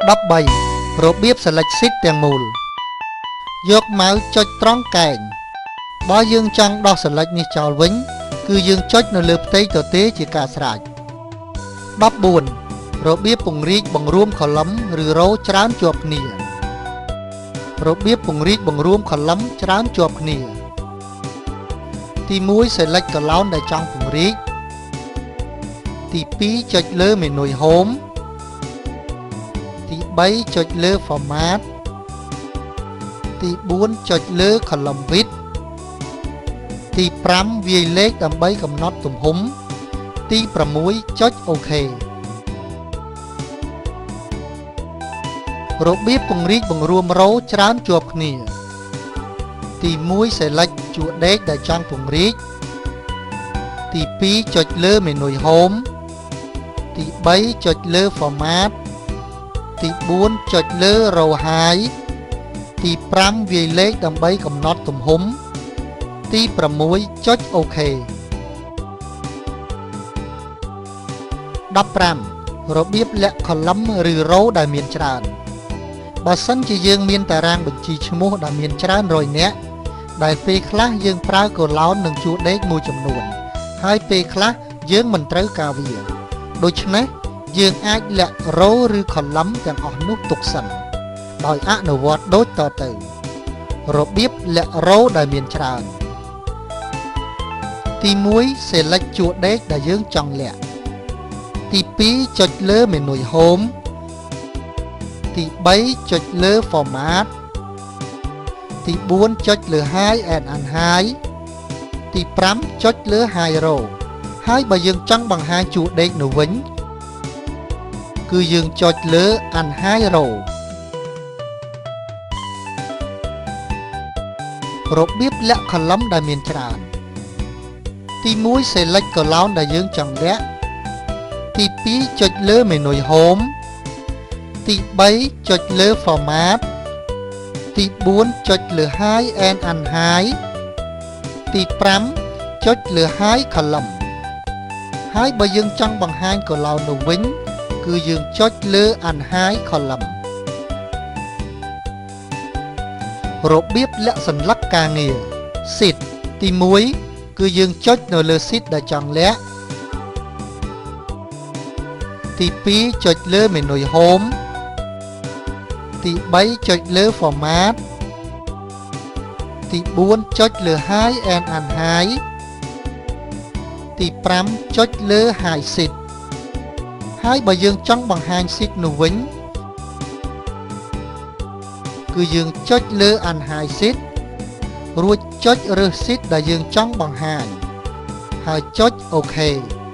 13របៀប select sheet ទាំងមូលយក mouse ចុចត្រង់កែងបើយើងចង់ដោះ select នេះចោលវិញ គឺយើងចុចនៅលើផ្ទៃទទេជាការស្រេច14របៀបពង្រីកបង្រួម column ឬ row ច្រើនជាប់គ្នារបៀបពង្រីកបង្រួម column ច្រើនជាប់គ្នាទី1 select column ដែលចង់ពង្រីកទី2ចុចលើ menu Home ទី3ចុចលើ Format ទី4ចុចលើ Column Width ទី5វាយលេខដើម្បីកំណត់ទំហំទី6ចុច OK របៀបពង្រីកបង្រួម row ច្រើនជាប់គ្នាទី1 select ជួរដេកដែលចង់ពង្រីកទី2ចុចលើ menu Home ទី3ចុចលើ Format ទី4ចុចលើ Row Height ទី5វាយលេខដើម្បីកំណត់ទំហំទី6ចុច OK 15របៀបលាក់ column ឬ row ដែលមានច្រើនបើសិនជាយើងមានតារាងបញ្ជីឈ្មោះដែលមានច្រើនរយនាក់ដែលពេលខ្លះយើងប្រើ column និងជួរដេកមួយចំនួនហើយពេលខ្លះយើងមិនត្រូវការវាដូច្នេះយើងអាចលាក់ row ឬ column ទាំងអស់នោះទុកសិនដោយអនុវត្តដូចតទៅរបៀបលាក់ row ដែលមានច្រើនទី1 select ជួរដេកដែលយើងចង់លាក់ទី2ចុចលើ menu Home ទី3ចុចលើ Format ទី4ចុចលើ Hide and Unhide ទី5ចុចលើ Hide Row ហើយបើយើងចង់បង្ហាញជួរដេកនោះវិញគឺយើងចុចលើ Unhide Row របៀបលាក់ column ដែលមានច្រើនទី1 select column ដែលយើងចង់លាក់ទី2ចុចលើ menu Home ទី3ចុចលើ Format ទី4ចុចលើ Hide and Unhide ទី5ចុចលើ Hide Column ហើយបើយើងចង់បង្ហាញ column នោះវិញគឺយើងចុចលើ Unhide Column របៀបលាក់សន្លឹកការងារ Sheet ទី1គឺយើងចុចនៅលើ Sheet ដែលចង់លាក់ទី2ចុចលើ menu Home ទី3ចុចលើ Format ទី4ចុចលើ Hide and Unhide ទី5ចុចលើ Hide Sheet ហើយបើយើងចង់បង្ហាញ Sheet នោះវិញគឺយើងចុចលើ Unhide Sheet រួចចុចរើស Sheet ដែលយើងចង់បង្ហាញហើយចុច OK។